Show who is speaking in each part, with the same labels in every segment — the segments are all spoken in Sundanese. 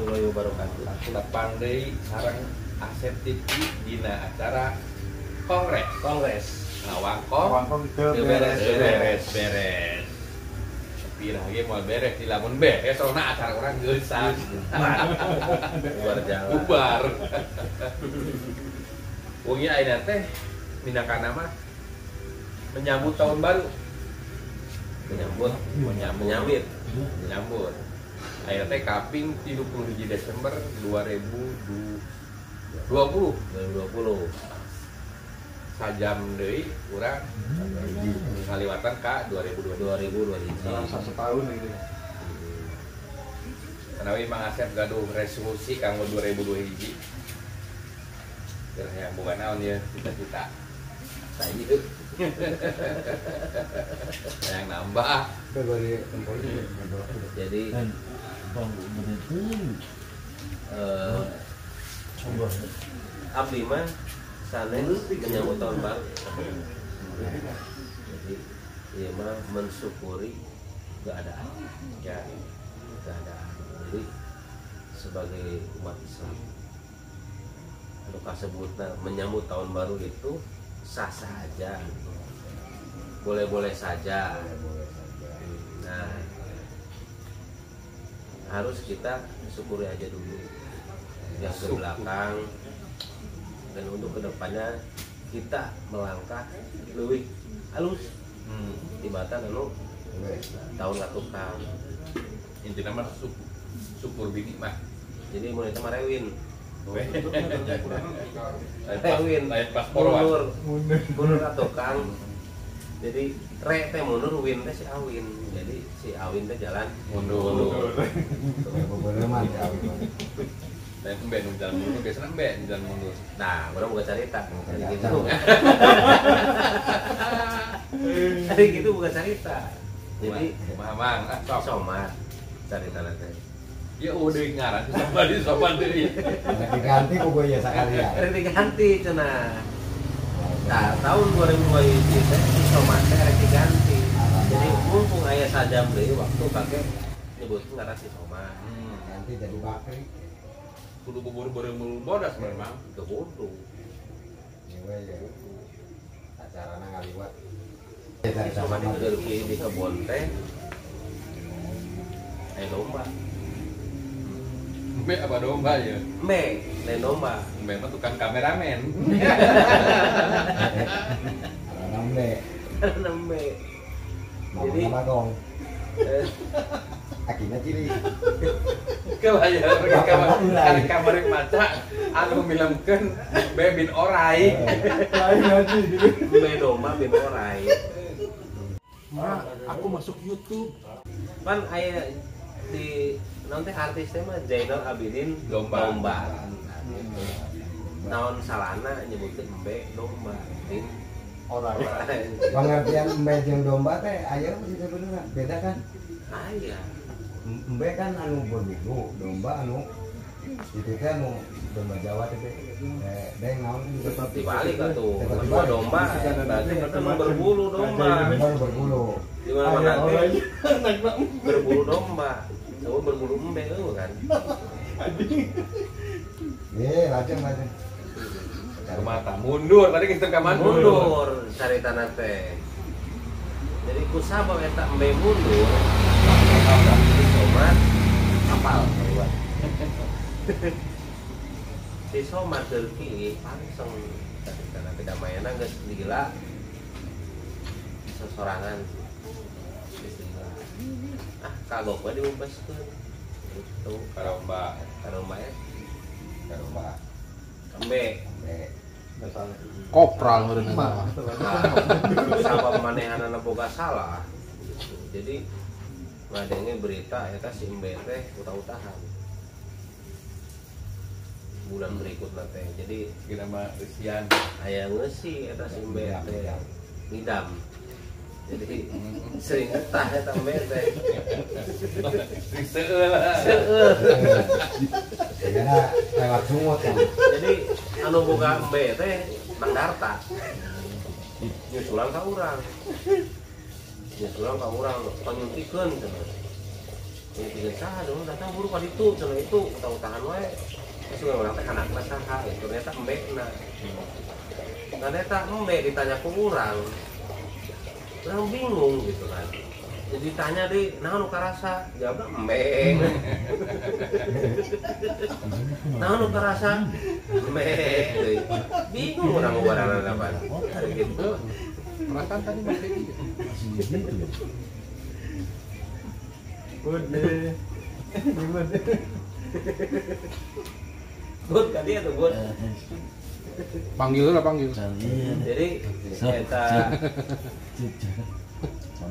Speaker 1: warahmatullahi wabarakatuh.
Speaker 2: Tepang deui sareng Asep TV dina acara Kongres.
Speaker 1: Kongres.
Speaker 2: Ngawangkong
Speaker 3: Ngawangkong teu
Speaker 2: beres beres beres. Tapi lagi mau beres di lamun beres soalna acara urang geus
Speaker 1: bubar jalan.
Speaker 2: Bubar. Wengi ayeuna teh minangka mah menyambut tahun baru.
Speaker 1: Menyambut,
Speaker 2: menyambut, menyambut. Ayeuna teh kaping 31 Desember 2020.
Speaker 1: 2020.
Speaker 2: Sajam deui urang ngaliwatan ka 2021.
Speaker 1: 2021.
Speaker 3: Setahun gitu.
Speaker 2: Manawi Mang Asep gaduh resolusi kanggo 2021. Geus yang boga naon ya cita-cita.
Speaker 1: Saya
Speaker 2: yang nambah.
Speaker 1: Jadi abdi mah sanes menyambut tahun baru. Jadi ieu mah mensyukuri keadaan.
Speaker 2: Ya,
Speaker 1: keadaan. Jadi sebagai umat Islam anu kasebutna menyambut tahun baru itu sah-sah aja, boleh-boleh saja. Nah, harus kita syukuri aja dulu yang ke belakang, dan untuk kedepannya kita melangkah lebih halus tibatan anu tahun katukang.
Speaker 2: Intinya mah syukur bini mah.
Speaker 1: Jadi mun eta mah rewin. Rewin mundur mundur katukang. Jadi re teh mundur, win teh si Awin. Jadi si Awin teh jalan
Speaker 2: mundur. Dan embe nu jalan mundur, biasanya embe nu jalan mundur.
Speaker 1: Nah, urang buka carita. Jadi gitu. Jadi gitu buka carita. Jadi
Speaker 2: kumaha Mang? Ah, sok
Speaker 1: somat carita teh.
Speaker 2: Ya udah ngaran sopan deui, sopan deui.
Speaker 4: Diganti ku gue ya sakalian.
Speaker 1: Diganti cenah. Nah, tahun 2021 teh si Somat teh rek diganti. Jadi mumpung aya sajam deui waktu pake nyebutkeun ngaran si Somat.
Speaker 4: Ganti jadi Bakri.
Speaker 2: Kudu bubur beureum bodas memang.
Speaker 1: Teu kudu.
Speaker 4: Ieu we ya. Acarana ngaliwat.
Speaker 1: Si Somat itu di kebon teh aya domba.
Speaker 2: Embe apa domba ya?
Speaker 1: Embe, lain domba.
Speaker 2: Embe mah tukang kameramen.
Speaker 4: Embe.
Speaker 1: Embe.
Speaker 4: Jadi bagong. Akhirnya cili.
Speaker 2: Kalau ya kamar maca anu milemkeun embe bin orai.
Speaker 3: Lain lagi gitu.
Speaker 1: Embe domba bin orai.
Speaker 3: Ma, aku masuk YouTube.
Speaker 1: Pan aya di nanti artisnya mah Zainal Abidin
Speaker 2: Domba.
Speaker 1: Domba. Naon salana nyebutkeun embe domba bin
Speaker 3: orai.
Speaker 4: Pengertian embe jeung domba teh aya sih sebenarnya beda kan?
Speaker 1: Aya.
Speaker 4: Embe kan anu berbulu, domba anu itu teh anu domba Jawa teh deng naon
Speaker 1: dibalik atuh. Domba berarti anu berbulu domba.
Speaker 4: Domba berbulu.
Speaker 1: Di mana-mana teh berbulu domba. Semua berbulu embe eueuh kan.
Speaker 4: Lajeng lajeng.
Speaker 2: Mata mundur tadi kita ka
Speaker 1: mundur caritana teh. Jadi kusabab eta embe mundur. Si Somat apal keluar. Si Somat teuki pangseng caritana teh damayana geus lila sesorangan. Geus lila. Ah, kagok we diumpeskeun. Gitu.
Speaker 2: Karomba.
Speaker 1: Karomba ya.
Speaker 4: Karomba.
Speaker 1: Embe.
Speaker 3: Kopral meureun
Speaker 1: eta. Sabab manehanana boga salah gitu. Jadi ngadenge berita eta si embe teh utah-utahan. Bulan berikutna teh. Jadi
Speaker 2: kira mah eusian
Speaker 1: aya ngeusi eta si embe teh. Ngidam. Jadi sering utah eta embe teh.
Speaker 2: Sering seueul lah.
Speaker 1: Seueul.
Speaker 4: Karena lewat sungut kan.
Speaker 1: Jadi anu boga embe teh Mang Darta. Nyusulan ka urang. Nyusulan ka urang panyuntikeun cenah. Ini tiga saha dong datang buru ka ditu cenah itu utang-utangan wae. Terus urang teh anakna saha itu ternyata embekna. Ternyata embe ditanya ku urang. Urang bingung gitu kan. Jadi ditanya deh, naon nu karasa? Jawabna embe. Naon nu karasa? Embe. Bingung urang ngubaranna apa. Gitu.
Speaker 2: Perasaan tadi masih gitu.
Speaker 3: Udah. Gimana?
Speaker 1: Bud tadi atau Bud?
Speaker 2: Panggil lah panggil.
Speaker 1: Jadi eta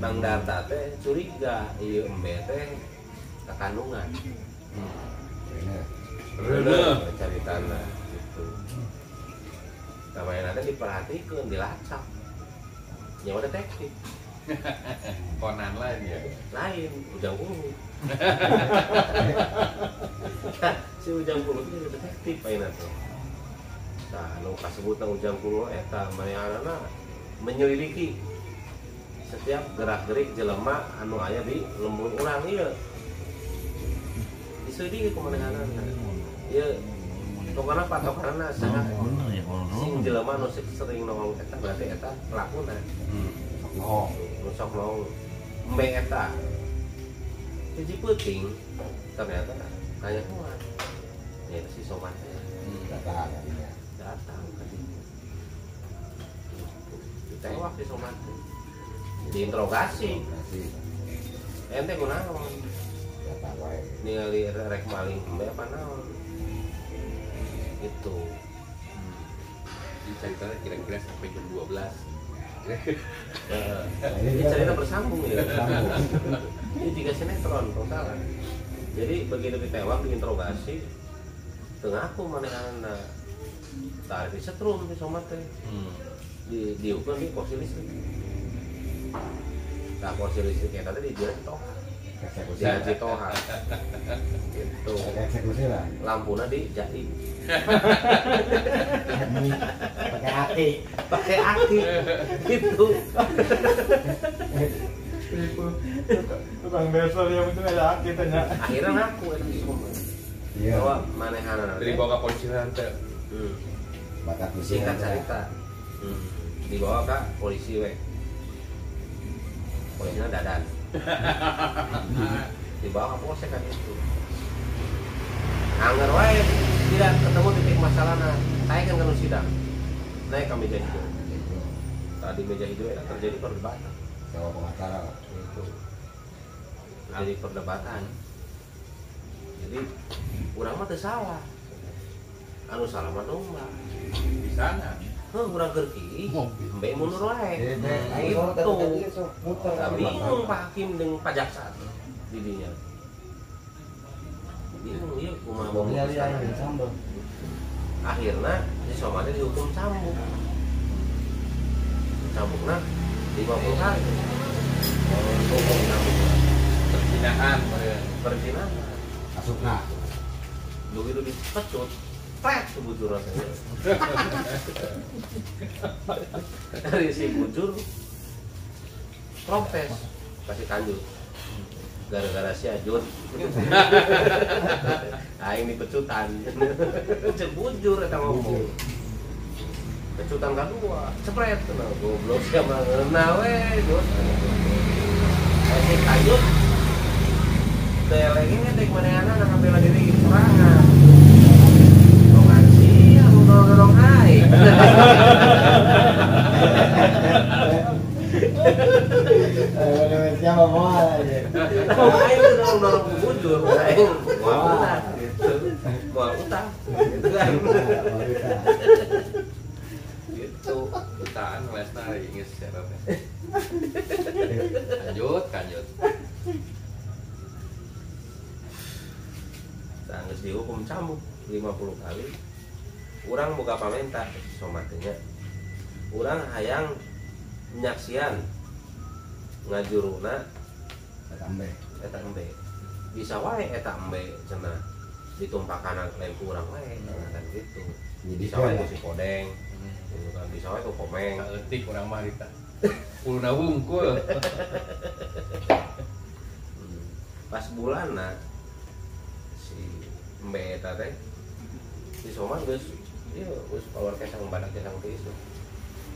Speaker 1: Bang Darta teh curiga ieu embe teh kekandungan. Reuneuh cari tanah gitu. Namanya teh diperhatikeun, dilacak. Nyawa detektif.
Speaker 2: Konan lain ya?
Speaker 1: Lain, Ujang Pulu. Si Ujang Pulu itu jadi detektif ayeuna teh. Nah, nu kasebutna Ujang Pulu eta manehanana menyelidiki setiap gerak-gerik jelema anu aya di lembur urang ieu. Diselidiki ku manehanana. Ieu pokona patokanna saha sing jelema anu sering nongol eta berarti eta pelakuna. Oh, sok nong embe eta. Hiji peuting ternyata tanya kuat. Ya si Somat teh.
Speaker 4: Datang kadinya.
Speaker 1: Datang kadinya. Ditewak si Somat teh. Diinterogasi. Ente kunaon?
Speaker 4: Datang wae.
Speaker 1: Ningali rek maling embe apa naon? Gitu.
Speaker 2: Di ceritanya kira-kira sampai jam 12.
Speaker 1: Ini cerita bersambung ya. Ini juga sinetron, kalau salah. Jadi begitu ditewak, diinterogasi, tengah aku manehana tarik disetrum di Somat teh. Diukur di kursi listrik. Nah kursi listrik eta teh dijieun toha.
Speaker 4: Eksekusi.
Speaker 1: Dihaji toha. Gitu.
Speaker 4: Eksekusi lah.
Speaker 1: Lampuna dijahit.
Speaker 4: Pakai aki.
Speaker 1: Pakai aki. Gitu.
Speaker 3: Tukang besel yang penting ada aki tanya.
Speaker 1: Akhirnya ngaku eta si Somat.
Speaker 4: Iya.
Speaker 1: Bahwa manehana
Speaker 2: dari bawa ke polisi nanti.
Speaker 1: Singkat cerita. Dibawa ke polisi we. Polisinya dadan. Dibawa ke polsek kan itu. Angger wae tidak ketemu titik masalahna. Saya kan kanu sidang. Naik ke meja hijau. Tadi meja hijau itu terjadi perdebatan.
Speaker 4: Sama pengacara
Speaker 1: itu. Terjadi perdebatan. Jadi urang mah teu salah. Anu salah mah domba.
Speaker 2: Di sana.
Speaker 1: Heuh urang keur kieu, embe mundur wae. Gitu. Bingung Pak Hakim jeung Pak Jaksa di dinya. Bingung ieu kumaha memutuskan. Akhirna si Somad dihukum cambuk. Cambukna 50 kali. Hukum cambuk.
Speaker 2: Perzinahan,
Speaker 1: perzinahan.
Speaker 4: Asupna.
Speaker 1: Begitu dipecut, pret bujur rasanya. Dari si bujur protes kasih kanjut. Gara-gara si Ajun. Aing dipecutan. Cek bujur eta ngomong. Pecutan kedua, cepret cenah goblok sia mah ngeunah we, Jun. Si kanjut teh lagi ngedek manehanana ngabela diri sorangan. Dongan sia nu dorong aing.
Speaker 4: Siapa mau aja?
Speaker 1: Aing tuh dorong-dorong bujur, aing moal utah gitu. Moal utah gitu kan.
Speaker 2: Gitu. Utahan lesna geus syaratnya. Lanjut, lanjut.
Speaker 1: Geus dihukum cambuk 50 kali. Urang boga pamenta Somat teh nya. Urang hayang nyaksian ngajuruna
Speaker 4: eta embe.
Speaker 1: Eta embe. Bisa wae eta embe cenah ditumpakan lain ku urang wae kan gitu. Bisa wae ku si Kodeng. Gitu kan bisa wae ku Komeng.
Speaker 2: Saeutik urang mah harita. Puluna wungkul.
Speaker 1: Pas bulanna si embe eta teh si Somad geus ieu geus keluar kesang badak kesang tisu.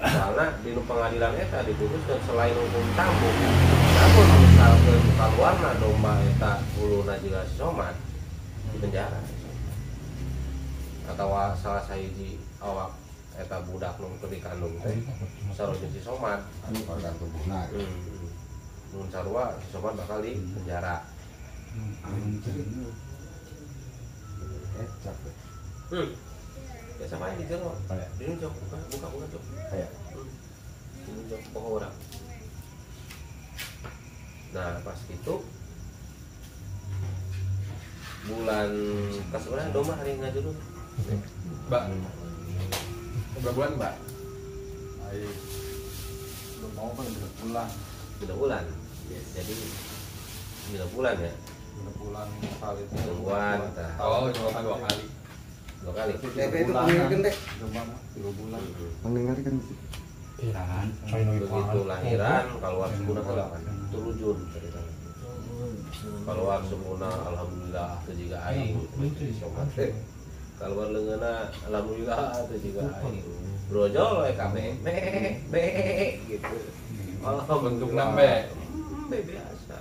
Speaker 1: Soalna di nu pengadilan eta diputuskeun selain hukum cambuk, namun misalkeun kaluarna domba eta huluna jiga si Somad di penjara. Atawa salah sahiji awak eta budak nu keur dikandung teh sarua jeung si Somad
Speaker 4: organ tubuhna.
Speaker 1: Mun sarua si Somad bakal di penjara.
Speaker 4: Kecap.
Speaker 1: Biasa main di jero. Di jok buka buka jok.
Speaker 4: Aya.
Speaker 1: Di jok pokok urang. Nah, pas itu bulan kasebenarnya domba hari ngajuru.
Speaker 2: Mbak. Berapa bulan, Mbak?
Speaker 3: Ayo. Belum mau kan udah bulan.
Speaker 1: 9 bulan. Jadi 9 bulan ya.
Speaker 3: 9 bulan kali itu.
Speaker 1: Tungguan.
Speaker 2: Oh, dua kali.
Speaker 1: 2 kali.
Speaker 4: TP itu pendengarkan teh.
Speaker 3: Domba mah 3 bulan.
Speaker 4: Pendengarkan.
Speaker 1: Begitu lahiran keluar sempurna kan. Turujun ceritanya. Keluar sempurna alhamdulillah teu jiga aing. Keluar leungeunna alhamdulillah teu jiga aing. Brojol we kabeh. Be be gitu.
Speaker 2: Allah bentukna be.
Speaker 1: Be biasa.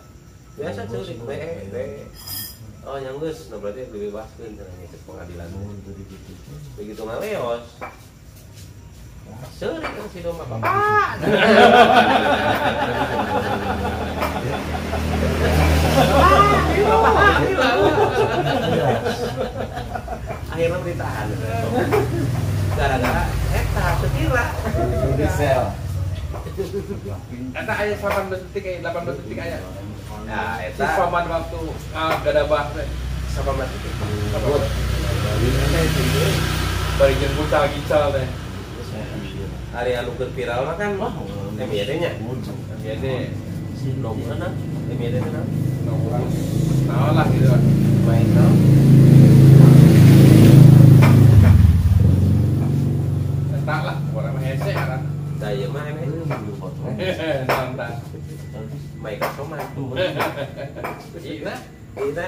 Speaker 1: Biasa ceurik be be. Oh yang geus, nah berarti dibebaskeun cenah cek pengadilan. Begitu ngaleos. Seurik kan si domba bapak. Akhirnya ditahan. Gara-gara eta setira.
Speaker 4: Di sel.
Speaker 2: Eta aya 18 detik aya 18 detik aya.
Speaker 1: Nah, eta
Speaker 2: si Somad waktu gadabah teh
Speaker 1: 18 detik.
Speaker 2: Bari jeung bucal gical teh.
Speaker 1: Ari anu keur viral mah kan MYD nya.
Speaker 2: MYD.
Speaker 1: Logona MYD teh naon?
Speaker 2: Naon lah gitu.
Speaker 1: Michael.
Speaker 2: Eta lah, urang mah hese ngaran.
Speaker 1: Da ieu mah MYD.
Speaker 2: Naon tah?
Speaker 1: Michael Somad.
Speaker 2: Iya.
Speaker 1: Iya.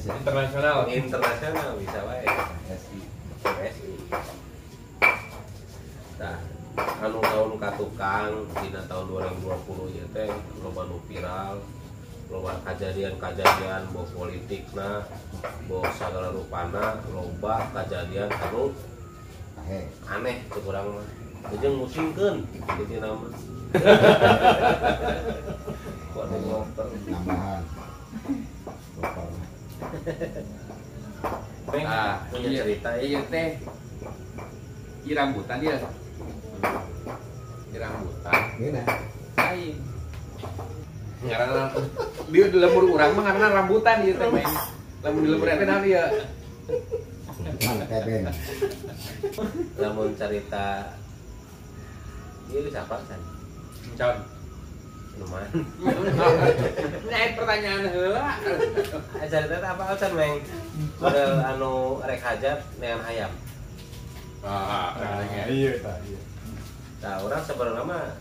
Speaker 2: Internasional.
Speaker 1: Internasional bisa wae.
Speaker 4: SI.
Speaker 1: SI. Nah, anu tahun katukang dina tahun 2020 ieu teh loba nu viral, loba kajadian-kajadian boh politikna, boh sagala rupana, loba kajadian anu aneh teu urang mah. Jeung musingkeun kitu mah. Kok ada ngoper
Speaker 4: nambahan.
Speaker 2: Nah,
Speaker 1: punya cerita
Speaker 2: ieu teh. Ieu rambutan dia. Ieu rambutan.
Speaker 4: Gimana?
Speaker 2: Lain. Ngaranna di lembur urang mah ngaranna rambutan ieu teh main. Lamun di lembur eta naon ieu?
Speaker 4: Mantep.
Speaker 1: Lamun cerita ieu geus apa can?
Speaker 2: Can.
Speaker 1: Lumayan.
Speaker 2: Nah, pertanyaan heula.
Speaker 1: Cerita teh apa can, Meng? Model anu rek hajat nean hayam.
Speaker 2: Ah,
Speaker 3: iya tah iya.
Speaker 1: Nah, urang sebenarnya mah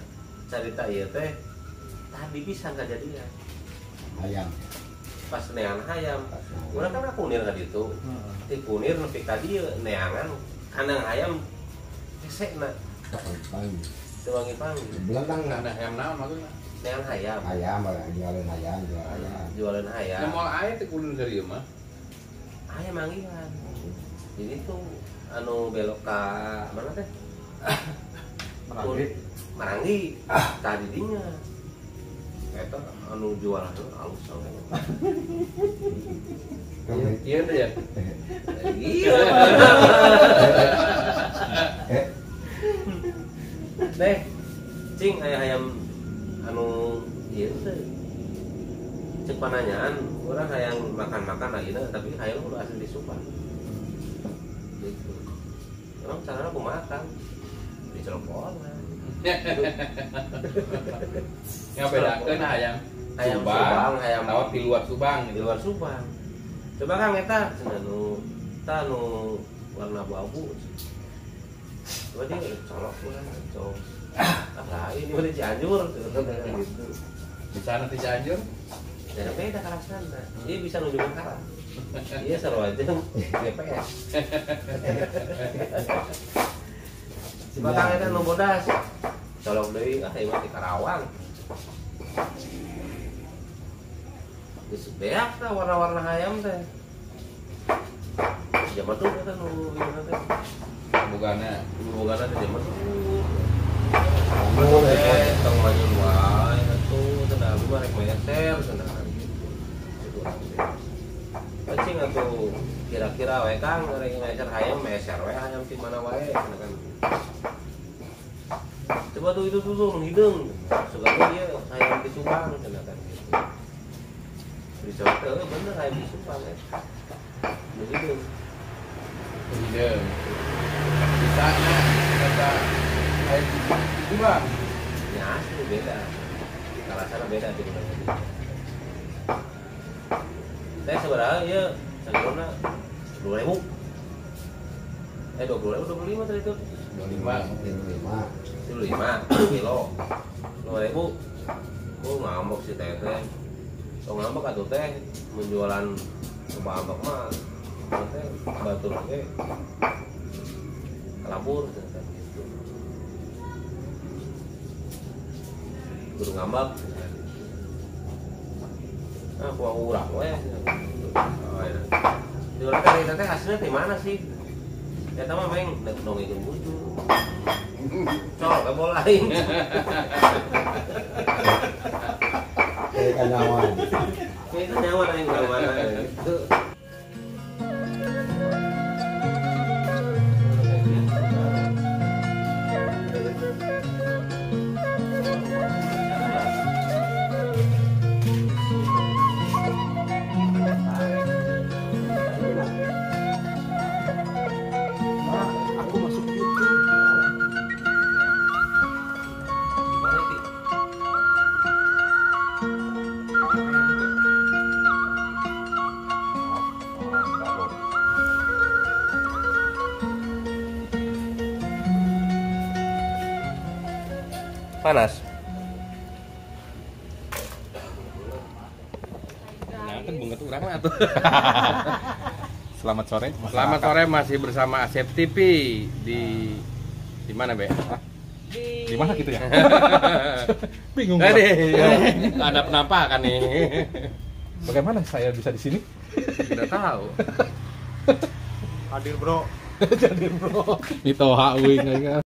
Speaker 1: cerita ieu teh tadi pisan kajadian.
Speaker 4: Hayam.
Speaker 1: Pas nean hayam. Urang kan kunir ka ditu. Ti kunir nepi ka dieu neangan kandang hayam hesekna.
Speaker 4: Panggih.
Speaker 1: Teu wangi-panggih.
Speaker 4: Belentang
Speaker 2: kandang hayam naon maksudna?
Speaker 1: Nean hayam.
Speaker 4: Hayam, jualan hayam, jual hayam.
Speaker 1: Jualan hayam.
Speaker 2: Nya moal aya teh kudu dari ieu mah.
Speaker 1: Hayam manggihan. Jadi tuh anu belok ka mana teh?
Speaker 3: Maranggi.
Speaker 1: Maranggi. Tadi dinya. Eta anu jualan alus sampe.
Speaker 2: Iya teh ya.
Speaker 1: Iya. Teh, cing aya hayam anu ieu teh. Cek pananyaan, urang hayang makan-makan ayeuna tapi hayang udah asli di Subang. Gitu. Emang caranya kumaha Kang? Diceloponan.
Speaker 2: Yang bedakeun hayam
Speaker 1: hayam Subang, hayam
Speaker 2: atawa di luar Subang,
Speaker 1: di luar Subang. Coba Kang eta cenah nu eta nu warna abu-abu. Coba dia colok urang, colok. Ah, lain ini di Cianjur gitu.
Speaker 2: Di sana di Cianjur?
Speaker 1: Dan beda karasana. Dia bisa nunjukin karat. Iya seru aja GPS. Bakal eta nu bodas. Colok deui ah ieu mah di Karawang. Geus beak tah warna-warna hayam teh. Zaman tuh eta nu ieu teh.
Speaker 2: Bogana,
Speaker 1: bogana teh zaman tuh. Teh tong manyun wae atuh cenah abdi mah rek meser cenah gitu. Itu urang teh. Cing atuh kira-kira we Kang rek meser hayam meser we hayam ti mana wae cenah kan. Coba tuh itu tuh hideung. Sugana ieu hayam di Subang cenah kan gitu. Dicoba teh bener hayam di Subang eh. Nu hideung.
Speaker 2: Hideung. Bisa na kata hayam di Subang.
Speaker 1: Ya asli beda. Kalasana beda di mana. Teh sabaraha ieu sagona 10.000. 20.000 25 tadi itu.
Speaker 2: 25.
Speaker 1: 25 kilo. 5.000. Oh ngambek si teh teh. Tong ngambek atuh teh menjualan coba ambek mah teh batur ge kalabur kan gitu. Kudu ngambek. Ah, kuah urang we. Oh, ya. Jualan teh teh aslinya di mana sih? Eta mah meng dongengkeun bujur. Cok, ke bola aing.
Speaker 4: Kayak kanyawan.
Speaker 1: Kayak kanyawan aing ka mana gitu.
Speaker 5: Aku masuk YouTube.
Speaker 1: Panas.
Speaker 2: Nah, kan bunga tuh urang mah atuh.
Speaker 5: Selamat sore.
Speaker 2: Selamat sore, masih bersama Asep TV di mana, Be?
Speaker 5: Di mana gitu ya? Bingung.
Speaker 2: Tadi ada penampakan nih.
Speaker 5: Bagaimana saya bisa di sini?
Speaker 2: Tidak tahu.
Speaker 3: Hadir, Bro.
Speaker 5: Hadir, Bro. Mitoha uing.